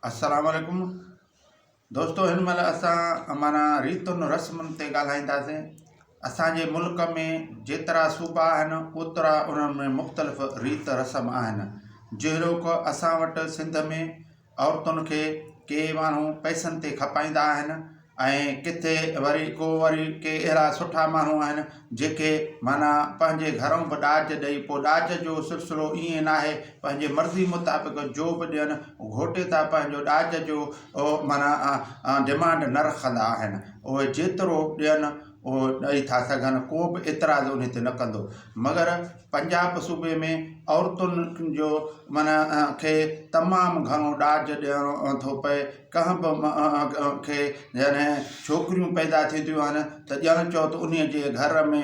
السلام عليڪم دوستو هن مهل اسان معنيٰ ريتن رسمن تي ڳالهائينداسين اسانجي ملڪ ۾ جيترا صوبا آهن اوترا انهن ۾ مختلف ريت رسم آهن جهڙوڪ اسان وٽ سنڌ ۾ عورتن کي ڪي ماڻهو پئسن تي کپائيندا آهن ۽ ڪٿي وري ڪو وري ڪي اهڙا سٺا ماڻهو آهن جيڪي معنيٰ پنهنجي گهرئون به ڏاج ڏئي پوء ڏاج جو سلسلو ائين ناهي پنهنجي مرضي مطابق جو به ڏين گهوٽي ٿا پنهنجو ڏاج جو معنيٰ ڊمانڊ نه رکندا آهن اهي جيترو ڏين اهو ڏئي ٿا سگهن ڪو به اعتراض ان تي نه ڪندو مگر پنجاب صوبي ۾ عورتن جو معنيٰ کي تمام گهڻو ڏاج ڏيڻو ٿو پئي ڪنهن به کي جڏهن ڇوڪريون پيدا ٿينديون آهن ته ڄڻ چئو ته انهيء جي گهر ۾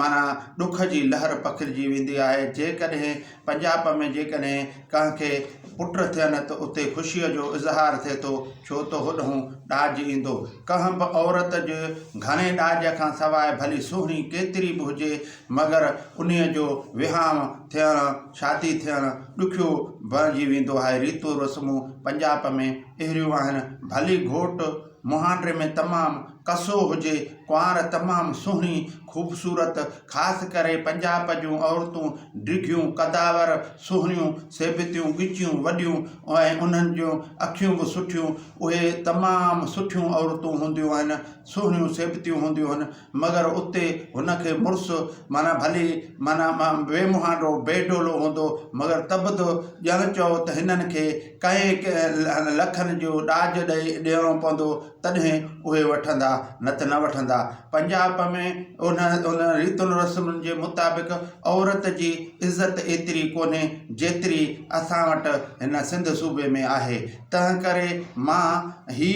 معنيٰ ڏک جي لهر پکڙجي ويندي آهي. جيڪڏهن پنجاب ۾ جيڪڏهن ڪنهن کي پٽ ٿين ته اتي خوشيء جو اظهار ٿئي ٿو، ڇو ته هوڏهون ڏاج ايندو. ڪنهن به عورت جي گهڻي ڏاج کان سواء ڀلي سهڻي ڪيتري به هجي، مگر انهيء جو وهانء ٿيڻ، شادي ٿيڻ، ڏکيو بڻجي ويندو آهي. ريتون رسمون پنجاب ۾ اهڙيون آهن، ڀلي گهوٽ مهانڊي ۾ تمام ڪسو هجي، ڪنوار تمام سهڻي، خوبصورت، خاص ڪري پنجاب جون عورتون ڊگهيون، قداور، سهڻيون، سيبتيون، ڳچيون وڏيون ۽ انهن جون اکيون به سٺيون، اهي تمام سٺيون عورتون هونديون آهن، سهڻيون سيبتيون هونديون آهن. مگر اتي هن کي مڙس معنيٰ ڀلي معنيٰ بي مهانڊو بي ڊولو هوندو مگر ته به ته ڄڻ چئو ته هنن کي ڪئين لکن جو ڏاج ڏئي ڏيڻو پوندو تڏهن اهي وٺندا نه ته نه وٺندا. پنجاب ۾ ان ان ريتن رسمن جي مطابق عورت جي عزت ايتري ڪونهي جيتري اسان وٽ هن سنڌ صوبي ۾ آهي. تنهن ڪري مان هي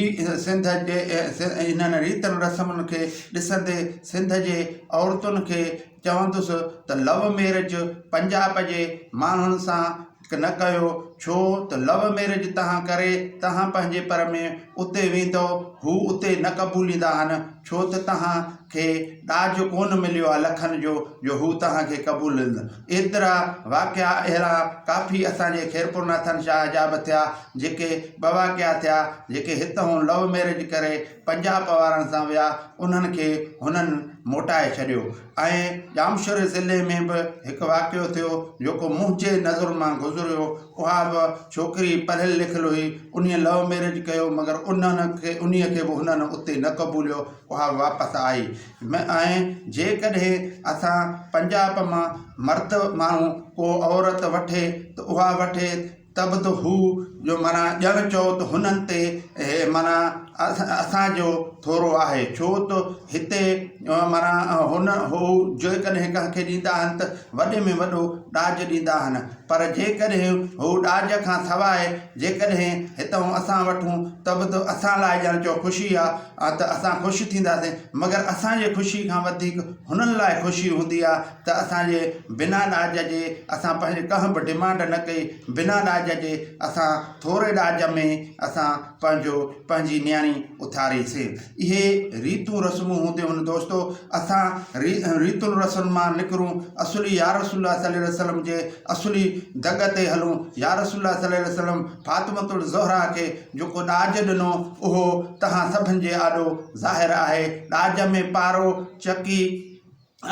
سنڌ جي انهن ريتن رسمن کي ڏسندي سنڌ جي عورتن کي چوندس ته لو ميرج پنجاب جي ماڻهن سان نه ڪيو ڇو ته لو ميرج تهان ڪري تهان پنهنجي پر ۾ اتي ويندؤ هو اتي نه قبوليندا آهن ڇو ته تهان کي ڏاج ڪونه مليو آهي لکن جو جو هو تهان کي قبولين ايترا واقعا اهڙا ڪافي اسان جي خيرپور ناٿن شاهه جا به ٿيا، جيڪي ٻه واقعا ٿيا، جيڪي هتئون لو ميرج ڪري پنجاب وارن سان ويا، انهن کي هنن موٽائي ڇڏيو ۽ ڄامشوري ضلعي ۾ به هڪ واقعو ٿيو، جيڪو منهنجي نظرن مان گذريو، اها به ڇوڪري پڙهيل لکيل هئي، انهيء لو ميرج ڪيو، مگر انهن کي انهيء کي به هنن اتي نه قبوليو، اها به واپس آئي. ۽ جيڪڏهن اسان پنجاب مان مرد ماڻهو ڪو عورت وٺي ته اها وٺي ته به ته هو جو معنيٰ ڄڻ چئو ته هنن تي معنيٰ اسان جو ٿورو آهي ڇو ته هتي معنيٰ هن هو جيڪڏهن ڪنهن کي ڏيندا آهن ته وڏي ۾ وڏو ڏاج ڏيندا آهن پر جيڪڏهن هو ڏاج کان سواء جيڪڏهن هتئون اسان وٺون ته به ته اسان لاء ڄڻ چئو خوشي آهي آ ته اسان خوش ٿينداسين مگر اسان جي خوشي کان وڌيڪ هنن لاء خوشي هوندي آ ته اسان جي بنا ڏاج جي اسان پنهنجي ڪنهن به ڊمانڊ نه ڪئي بنا ڏاج جي اسان ٿوري ڏاج ۾ اسان پنهنجو پنهنجي نياڻي اٿاريسين اهي ريتون رسمون هونديون هن دوستو اسان ريتن رسمن مان نڪرون اصلي يا رسول الله صلي الله عليه وسلم جي اصلي دڳ تي هلون يا رسول الله صلي الله عليه وسلم فاطمة الزهرا کي جيڪو ڏاج ڏنو اهو توهان سڀن جي آڏو ظاهر آهي. ڏاج ۾ پارو، چڪي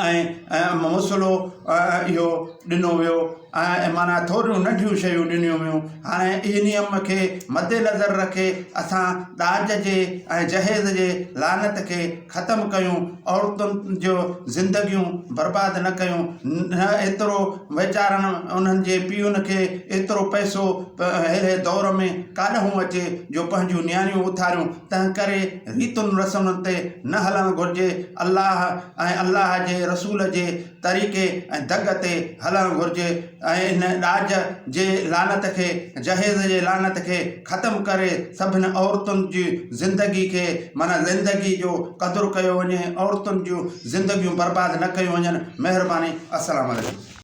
۽ مصلو اهو ڏنو ويو ۽ معنيٰ ٿوريون ننڍيون شيون ڏنيون ويون. هاڻي انهيء کي مدنظر رکي اسان ڏاج جي ۽ جهيز جي لعنت کي ختم ڪيون، عورتن جو زندگيون برباد نه ڪيون، نه ايترو ويچارن انهن جي پيئن کي ايترو پئسو اهڙي دور ۾ ڪاڏهون اچي جو پنهنجون نياڻيون اٿاريون، تنهن ڪري ريتن رسمن تي نه هلڻ گهرجي، الله ۽ الله جي رسول جي طريقي ۽ دڳ تي هلڻ گهرجي ۽ ان ڏاج جي لعنت کي، جهيز جي لعنت کي ختم ڪري سڀن عورتن جي زندگي کي معنيٰ زندگي جو قدر ڪيو وڃي، عورتن جون زندگيون برباد نه ڪيون وڃن، مهرباني السلام عليڪم.